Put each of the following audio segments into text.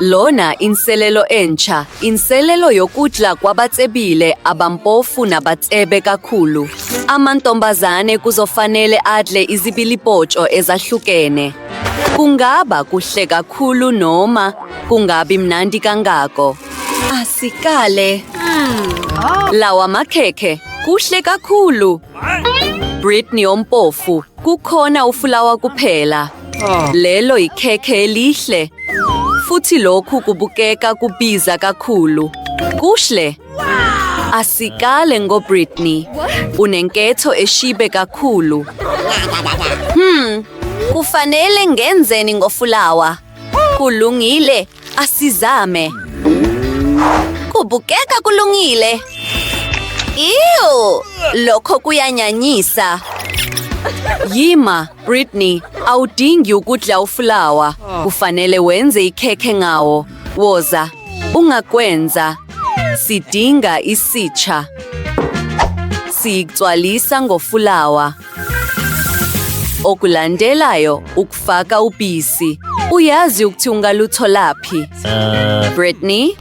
Lona inselelo entsha, inselelo yokudla kwabatsebile, abampofu nabatsebe kakhulu. Amantombazane kuzofanele adle izibiliboco ezahlukene. Kungaba kuhle kakhulu noma kungabi mnandi kangako. Asikale. Lawa makhekhe kuhle kakhulu. Britney ompofu, kukhona ufulawa kuphela. Lelo ikhekhe elihle. Futhi lokhu kubukeka kubiza kakhulu. Kuhle. Asikale ngoBritney. Unenketho eshibe kakhulu. Kufanele ngenzeni ngofulawa? Kulungile, asizame. Kubukeka kulungile. Ew, lokho kuyanyanyisa. Yima, Britney, awudingi ukudla ufulawa. Kufanele wenze ikhekhe ngawo. Woza, ungakwenza. Sidinga isitsha. Siyigcwalisa ngofulawa. Okulandelayo ukufaka ubisi. Uyazi ukuthi ungalutholaphi. Britney?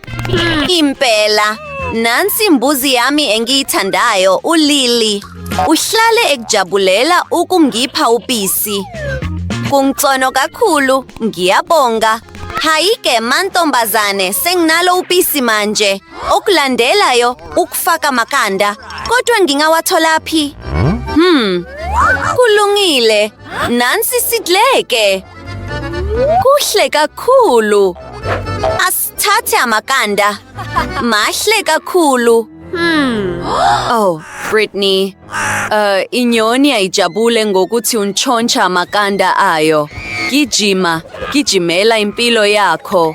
Impela. Nansi imbuzi yami engiyithandayo, uLily. Uhlale ekujabulela ukungipha ubisi. Kungcono kakhulu, ngiyabonga. Hayi-ke mantombazane, senginalo ubisi manje. Okulandelayo ukufaka amakanda. Kodwa ngingawatholaphi? Kulungile. Nansi sidleke. Kuhle kakhulu. Asithathe amakanda. Mahle kakhulu. Oh, Britney. Inyoni ayijabule ngokuthi untshontsha amakanda ayo. Gijima, gijimela impilo yakho.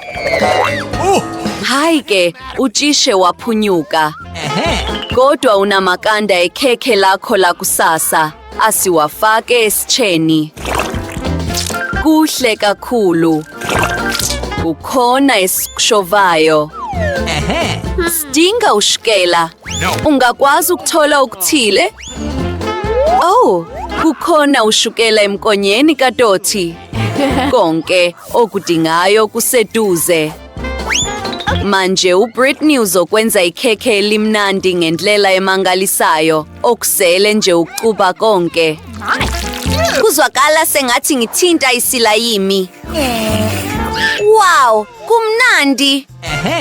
Hayi ke, utshishe waphunyuka. Kodwa unamakanda ekhekhe lakho lakusasa. Asiwafake esitsheni. Kuhle kakhulu. Kukhona esikushovayo. Sidinga ushukela. Ungakwazi ukuthola okuthile? Oh, kukhona ushukela emkonyeni kaDothi. Konke okudingayo kuseduze. Manje uBritney uzokwenza ikhekhe elimnandi ngendlela emangalisayo, okusele nje ukucuba konke. Kuzwakala sengathi ngithinta isilayimi. Wow, kumnandi.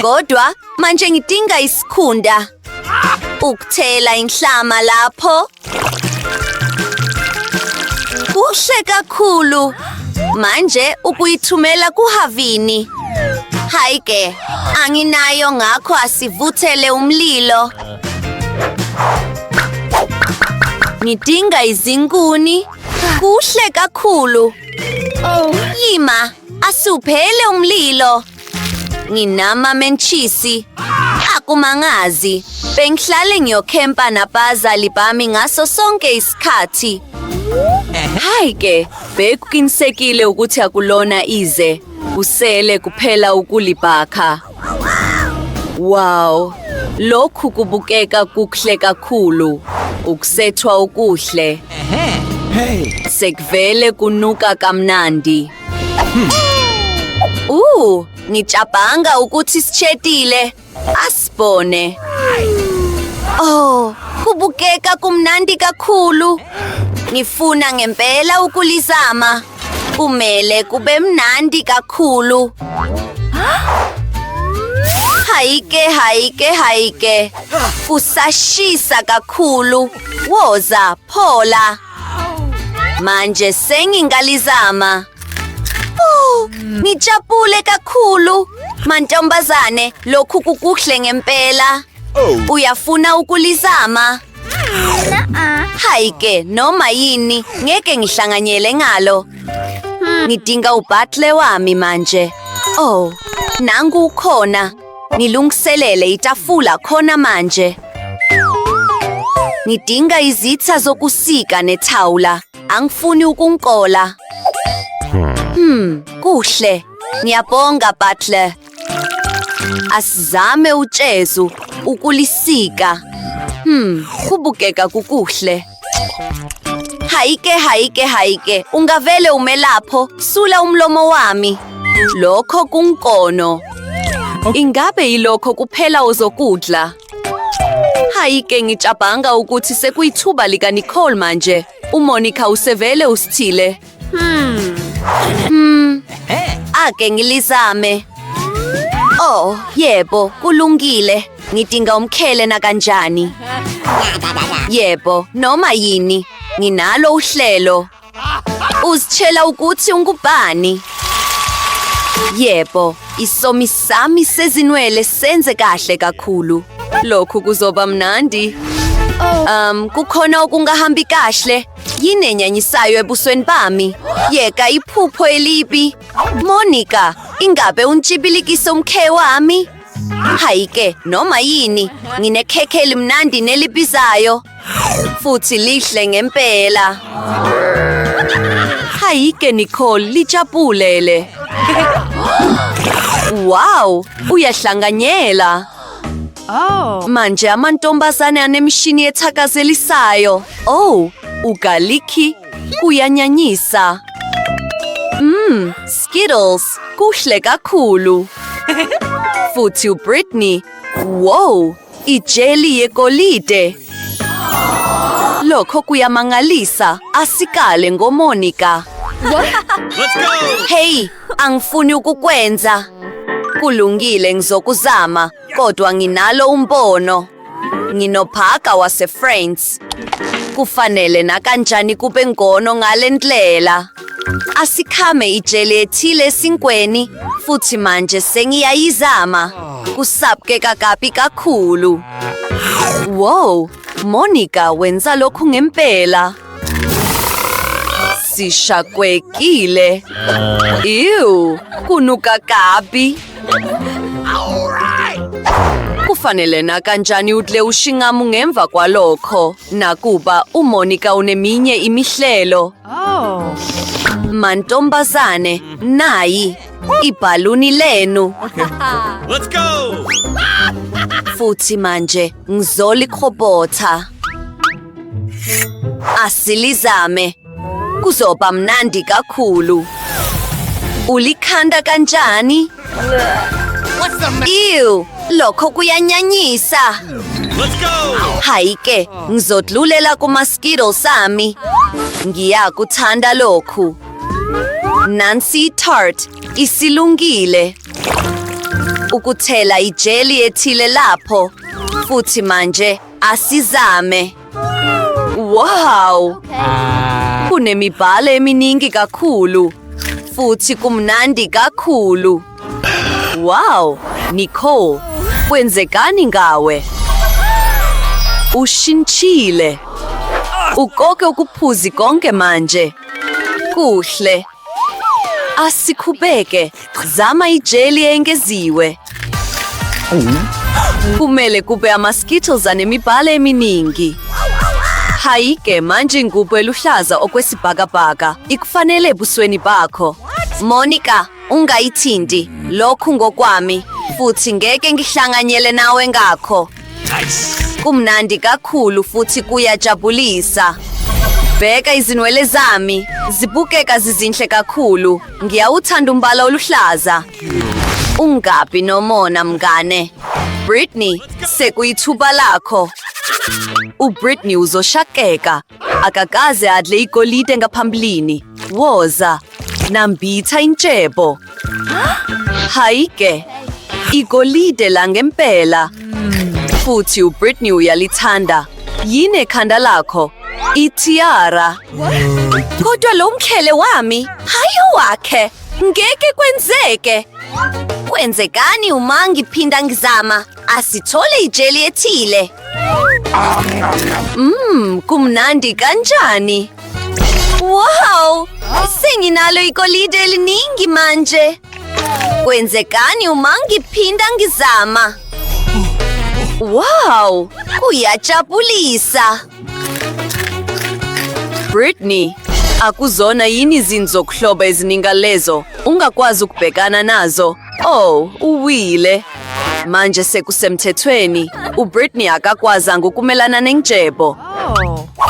Kodwa manje ngidinga isikhunda. Ukuthela inhlama lapho. Kuhle kakhulu. Manje ukuyithumela kuHavini. Hayi ke, anginayo ngakho asivuthele umlilo. Ngidinga izinkuni. Kuhle kakhulu. Yima, asuphele umlilo. Nginama mentshisi. Akumangazi. Bengihlale ngiyokhempa nabazali bami ngaso sonke isikhathi. Hayi ke, bekuqinisekile ukuthi akulona ize. Kusele kuphela ukulibhakha. Wow, lokhu kubukeka kuhle kakhulu. Ukusethwa okuhle. Sekuvele kunuka kamnandi. Ngicabanga ukuthi sitshetile. Asibone. Oh, kubukeka kumnandi kakhulu. Ngifuna ngempela ukulizama. Kumele kube mnandi kakhulu. Hayike, hayike, hayike. Kusashisa kakhulu. Woza, phola. Manje sengingalizama. Oh, ngijabule kakhulu. Mantombazane, lokhu kukuhle ngempela. Uyafuna ukulizama? Hayi ke, noma yini, ngeke ngihlanganyele ngalo. Ngidinga ubutler wami manje. Oh, nangu ukhona. Ngilungiselele itafula khona manje. Ngidinga izitha zokusika nethawula. Angifuni ukunkola. Kuhle. Ngiyabonga, butler. Asizame utshezu ukulisika. Kubukeka kukuhle. Hayike, hayike, hayike. Ungavele ume lapho. Sula umlomo wami. Lokho kunkono. Ingabe yilokho kuphela ozokudla? Hayi ke ngicabanga ukuthi sekuyithuba likaNicole manje. UMonica usevele usithile. Ake ngilizame. Oh, yebo, kulungile. Ngidinga umkhele nakanjani. Yebo, noma yini. Nginalo uhlelo. Uzitshela ukuthi ungubani? Yebo, isomi sami sezinwele senze kahle kakhulu. Lokhu kuzoba mnandi. Kukhona okungahambi kahle. Yini enyanyisayo ebusweni bami? Yeka iphupho elibi. Monica, ingabe untshibilikise umkhe wami? Hayi ke, noma yini, nginekhekhe elimnandi nelibizayo. Futhi lihle ngempela. Hayi ke Nicole, lijabulele. Wow, uyahlanganyela. Manje amantombazane anemishini ethakazelisayo. Oh, ugaliki kuyanyanyisa. Skittles, kuhle kakhulu. Futhi uBritney, wow, ijeli yegolide. Lokho kuyamangalisa, asikale ngoMonica. Let's go! Hey, angifuni ukukwenza. Kulungile ngizokuzama, kodwa nginalo umbono. Nginophaka waseFrance. Kufanele nakanjani kube ngono ngale ndlela. Asikhame ijeli ethile esinkweni, futhi manje sengiyayizama. Kusabkeka kabi kakhulu. Wow, Monica wenza lokhu ngempela. Sishakwekile. Ew, kunuka kabi. Kufanele nakanjani udle ushingamu ngemva kwalokho, nakuba uMonica uneminye imihlelo. Mantombazane, nayi ibhaluni lenu. Let's go! Futhi manje ngizolikhobotha. Asilizame. Kuzoba mnandi kakhulu. Ulikhanda kanjani? Ew, lokho kuyanyanyisa. Let's go! Hayi ke, ngizodlulela kuma-Skittles ami. Ngiyakuthanda lokhu. Nansi tart isilungile. Ukuthela ijeli ethile lapho. Futhi manje asizame. Wow! Kunemibhalo eminingi kakhulu. Futhi kumnandi kakhulu. Wow, Nicole, kwenzekani ngawe? Ushintshile. Ukoke ukuphuzi konke manje. Kuhle. Asikhubeke. Zama ijeli engeziwe. Kumele kube ama-Skittles anemibala eminingi. Hayi ke manje ingubo eluhlaza okwesibhakabhaka ikufanele ebusweni bakho. Monica, ungayithinti. Lokhu ngokwami, futhi ngeke ngihlanganyele nawe ngakho. Kumnandi kakhulu futhi kuyajabulisa. Bheka izinwele zami, zibukeka zizinhle kakhulu. Ngiyawuthanda umbala oluhlaza. Ungabi nomona mngane. Britney, sekuyithuba lakho. UBritney uzoshakeka. Akakaze adle igolide ngaphambilini. Woza, nambitha intshebo. Hayi ke, igolide langempela. Futhi uBritney uyalithanda. Yini ekhanda lakho? Itiara. Kodwa lo mkhele wami, hayi owakhe. Ngeke kwenzeke. Kwenzekani uma ngiphinda ngizama? Asithole ijeli ethile. Kumnandi kanjani? Wow! Senginalo igolide eliningi manje. Kwenzekani uma ngiphinda ngizama? Wow! Kuyajabulisa. Britney, akuzona yini izinto zokuhloba eziningalezo ungakwazi ukubhekana nazo? Oh, uwile. Manje sekusemthethweni, uBritney akakwazanga ukumelana nenjebo.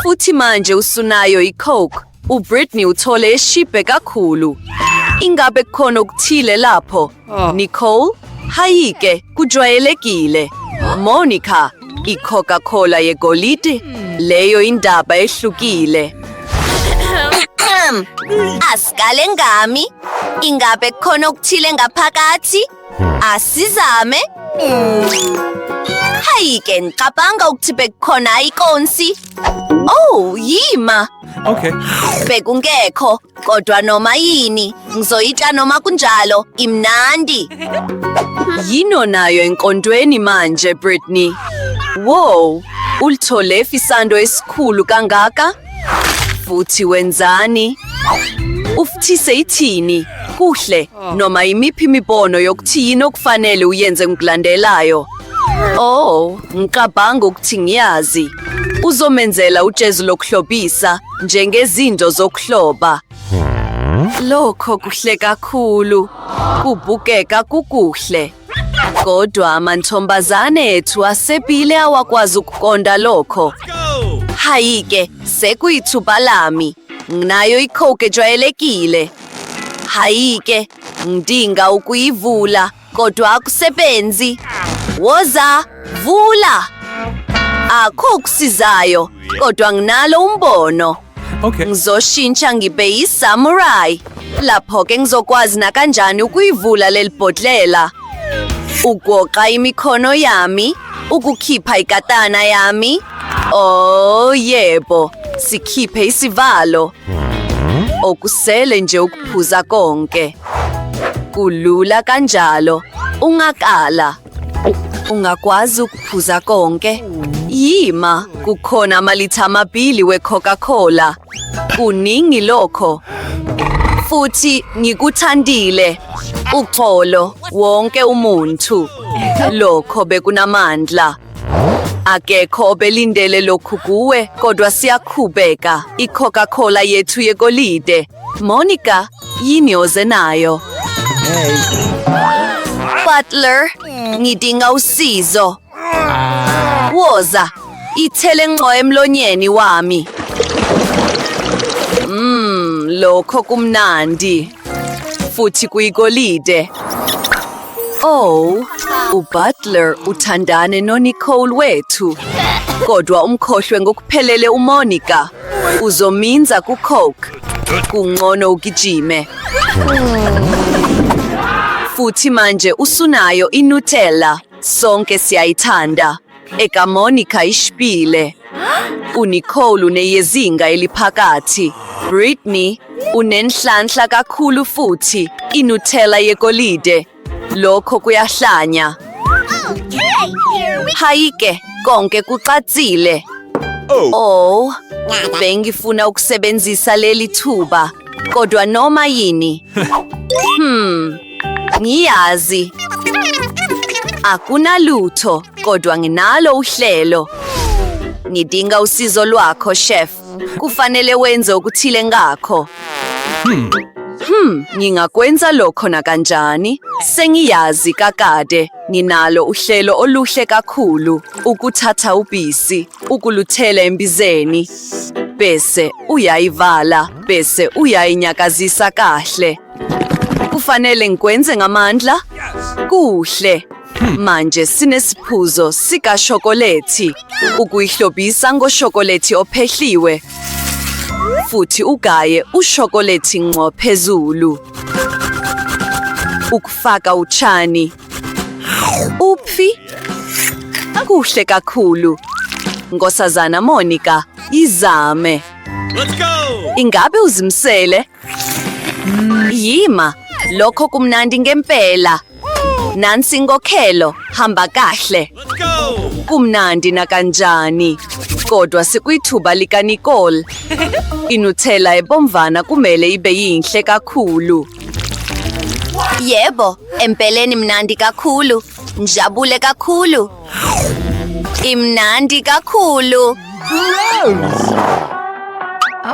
Futhi manje usunayo iCoke. uBritney uthole eshibhe kakhulu. Ingabe kukhona okuthile lapho? Nicole? Hayike, kujwayelekile. Monica, i-Coca-Cola yegolide? Leyo indaba ehlukile. Asikale ngami. Ingabe kukhona okuthile ngaphakathi? Asizame. Hayike, ngicabanga ukuthi bekukhona ikonsi. Oh, yima. Okay. Bekungekho, kodwa noma yini, ngizoyitsha noma kunjalo, imnandi. Yino nayo enkontweni manje, Britney. Wow, ulithole isando esikhulu kangaka? Futhi wenzani? Ufuthise ithini? Kuhle, noma imiphi imibono yokuthi yini okufanele uyenze ngokulandelayo? Oh, ngicabanga ukuthi ngiyazi. Uzomenzela ujezu lokuhlobisa njengezinto zokuhloba. Lokho kuhle kakhulu. Kubukeka kukuhle. Kodwa amantombazane ethu asepile awakwazi ukuqonda lokho. Go! Hayike, sekuyithuba lami. Nginayo iCoke ejwayelekile. Hayike, ngidinga ukuyivula, kodwa akusebenzi. Woza, vula! Akho okusizayo, kodwa nginalo umbono. Okay. Ngizoshintsha ngibe yisamurai. Lapho-ke ngizokwazi nakanjani ukuyivula leli bhodlela. Ugoqa imikhono yami, ukukhipha ikatana yami. Oh yebo, sikhiphe isivalo. Okusele nje ukuphuza konke. Kulula kanjalo. Ungakala. Ungakwazi ukuphuza konke. Yima, kukhona amalitha amabili we-Coca-Cola. Kuningi lokho. Futhi ngikuthandile. Uxolo, wonke umuntu. Lokho bekunamandla. Akekho obelindele lokhu kuwe, kodwa siyaqhubeka. I-Coca-Cola yethu yegolide. Monica, yini oze nayo? Butler, ngidinga usizo. Woza, ithele ngqo emlonyeni wami. Lokho kumnandi. Futhi kuyigolide. Oh, uButler uthandane noNicole wethu. Kodwa umkhohlwe ngokuphelele uMonica. Uzominza kuCoke. Kungcono ugijime. Futhi manje usunayo iNutella. Sonke siyayithanda. EkaMonica ishibile. uNicole uneyezinga eliphakathi. Britney unenhlanhla kakhulu futhi iNutella yegolide. Lokho kuyahlanya. Hayike, konke kucacile. Oh, bengifuna ukusebenzisa leli thuba, kodwa noma yini. Ngiyazi. Akunalutho, kodwa nginalo uhlelo. Ngidinga usizo lwakho, chef. Kufanele wenze okuthile ngakho. Ngingakwenza lokho nakanjani? Sengiyazi kakade, nginalo uhlelo oluhle kakhulu. Ukuthatha ubisi, ukuluthela embizeni, bese uyayivala, bese uyayinyakazisa kahle. Kufanele ngikwenze ngamandla? Kuhle. Manje sinesiphuzo sikashokolethi, ukuyihlobisa ngoshokolethi ophehliwe. Futhi ugaye ushokolethi ngqo phezulu. Ukufaka utshani. Uphi? Kuhle kakhulu. Nkosazana Monica, izame. Let's go! Ingabe uzimisele? Yima, lokho kumnandi ngempela. Nansi inkokhelo, hamba kahle. Let's go! Kumnandi nakanjani. Kodwa sikwithuba likaNicole. Inuthela ebomvana kumele ibe yinhle kakhulu. Yebo, empeleni mnandi kakhulu. Njabule kakhulu. Imnandi kakhulu.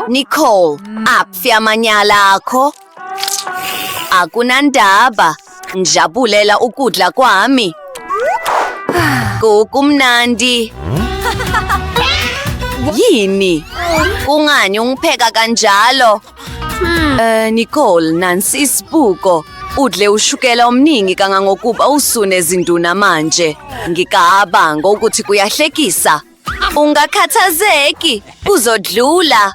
Nicole, aphi amanyala akho? Akunandaba. Ngijabulela ukudla kwami. Kukumnandi. Yini? Kungani ungipheka kanjalo? Nicole, nansi isibuko. Udle ushukela omningi kangangokuba usunezinduna manje. Ngicabanga ukuthi kuyahlekisa. Ungakhathazeki, uzodlula.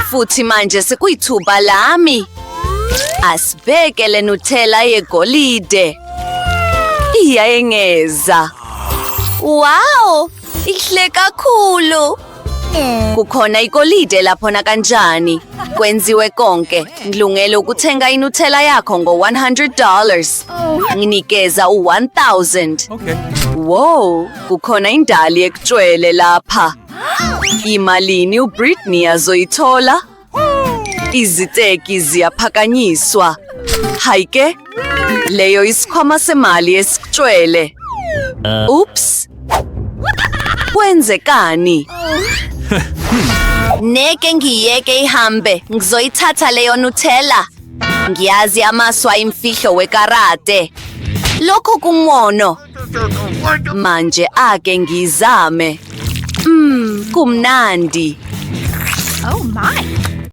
Futhi manje sekuyithuba lami. Asibheke le Nutella yegolide. Iyayengeza. Wow, ihle kakhulu. Kukhona igolide lapho nakanjani. Kwenziwe konke. Ngilungele ukuthenga iNutella yakho ngo-$100. Nginikeza u-1000. Okay. Wow, kukhona indali ekutshwele lapha. Imalini uBritney azoyithola? Iziteki ziyaphakanyiswa. Hayike, leyo isikhwama semali esikutshwele. Oops. Kwenzekani? Neke ngiyeke ihambe, ngizoyithatha leyo Nutella. Ngiyazi amasu ayimfihlo wekarate. Lokho kungcono. Manje ake ngizame. Kumnandi. Oh my.